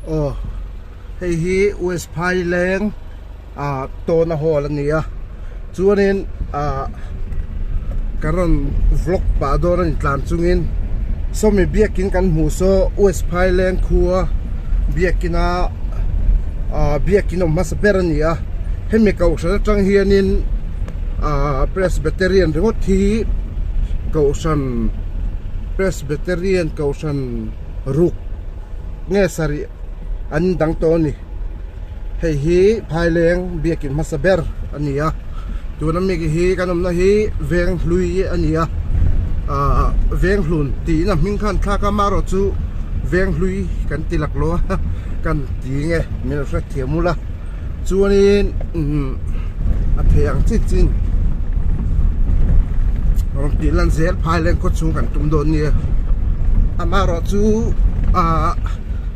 Aw hei hi West Phaileng ah tawna hall a ni a chuanin ah ka rawn vlog pah dawn a ni tlan chungin sawmi biakin kan hmuh saw West Phaileng khua biakin a ah biakin awm hmasa ber a ni a hemi kohhran atang hianin ah Presbyterian ringawt hi kohhran Presbyterian kohhran ruk nge sarih an dang tawh a ni hei hi phaileng biakin hmasa ber a ni a tuna mi hi kan awmna hi veng hlui a ni a ahh veng hlun tiin a hming khan thlak a amaherawh chu veng hlui kan ti laklawh a kan ti nge min lo hrethiam ula chuanin umm a theih ang chin chin rawn tih lan zel phaileng khaw chhung kan tum dawn nia amaherawh chu ahh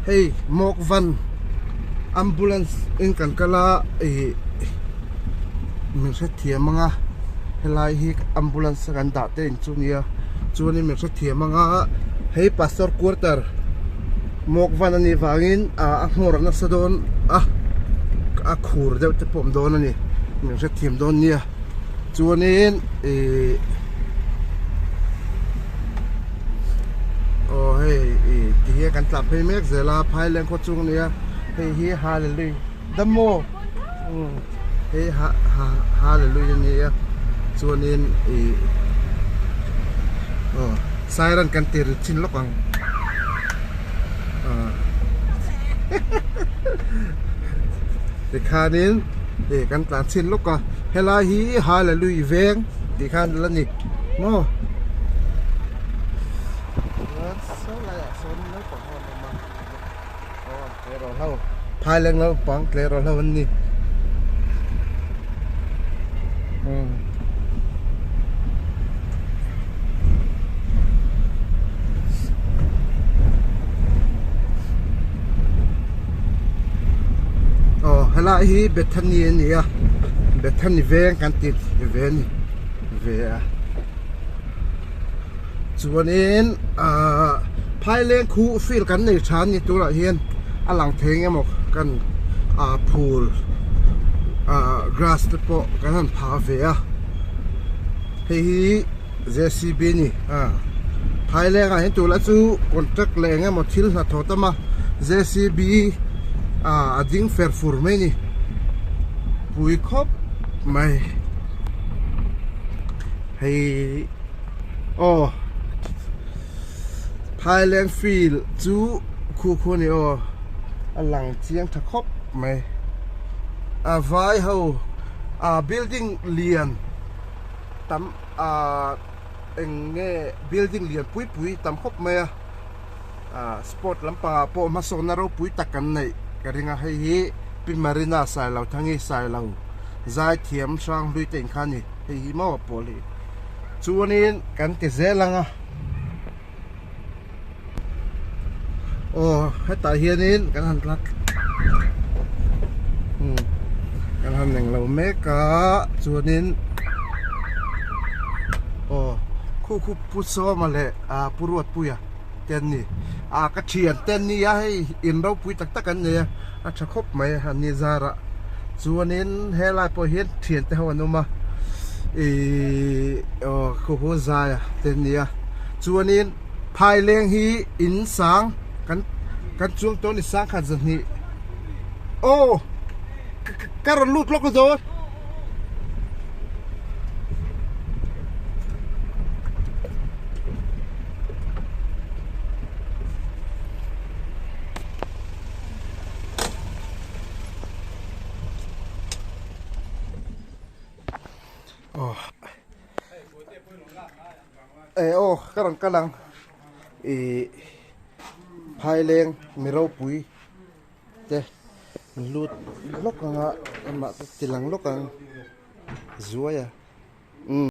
hei mawk van ambulance in kan kal a ih min hrethiam ang a helai hi ambulance a kan dah te in chu nia chuanin min hrethiam ang a hei pastor quarter mawk van a nih vangin ah a nghawr nasa dawn a a khur deuh te pawh a awm dawn a ni min hrethiam dawn nia chuanin ihh aw hei ih ti hian kan tlan phei mek zel a phaileng khaw chung a nia hei hi hallelui damo umm hei ha ha hallelui a nia chuanin ih aw siren kan ti ri thin lawk ang ah tikhanin ih kan tlan chhin lawk a helai hi hallelui veng tih khan la ni maw saw laiah sawn naupang ho an awm a aw tleirawl ho phaileng naupang tleirawl ho an ni umm aw helai hi Bethany a ni a Bethany veng kan ti ve a ni ve a chuanin ahh phaileng khu field kan nei tha a ni turah hian a lang thei eng emaw kan ah phul ah grass te pawh kan han phah ve a hei hi J C B a ni a phaileng ah hian tuna chu contract leh eng emaw thil hnathawh tam a J C B ah a ding fer fur mai a ni pui khawp mai. Hei aw Phaileng field chu khu khu a ni aw a lang chiang tha khawp mai a vai ho a building lian tam ah eng nge building lian pui pui tam khawp mai a ah sport lampangah pawh hmasawnna ropui tak kan neih ka ring a hei hi Pi Marina Sailothangi Sailo zaithiam hranghlui te inkha a ni. Hei hi maw pawl hi chuanin kan ti zel ang a aw hetah hianin kan han tlat umm kan han eng lo mek a chuanin aw khu khu pu sawma leh ah pu ruatpuia te an ni ah ka thian te an ni a hei in ropui tak tak an nei a. A tha khawp mai a ni zarah chuanin helai pawh hian thian te ho an awm a ihh aw khu hu zaia te an ni a chuanin phaileng hi in sang kan kan chuang tawh a ni sang khat zahnih aw ka rawn lut lawk a zo. Eh aw ka rawn kal ang ih phaileng mi ropui te lut lawk anga amah te ti lang lawk ang zuai a umm.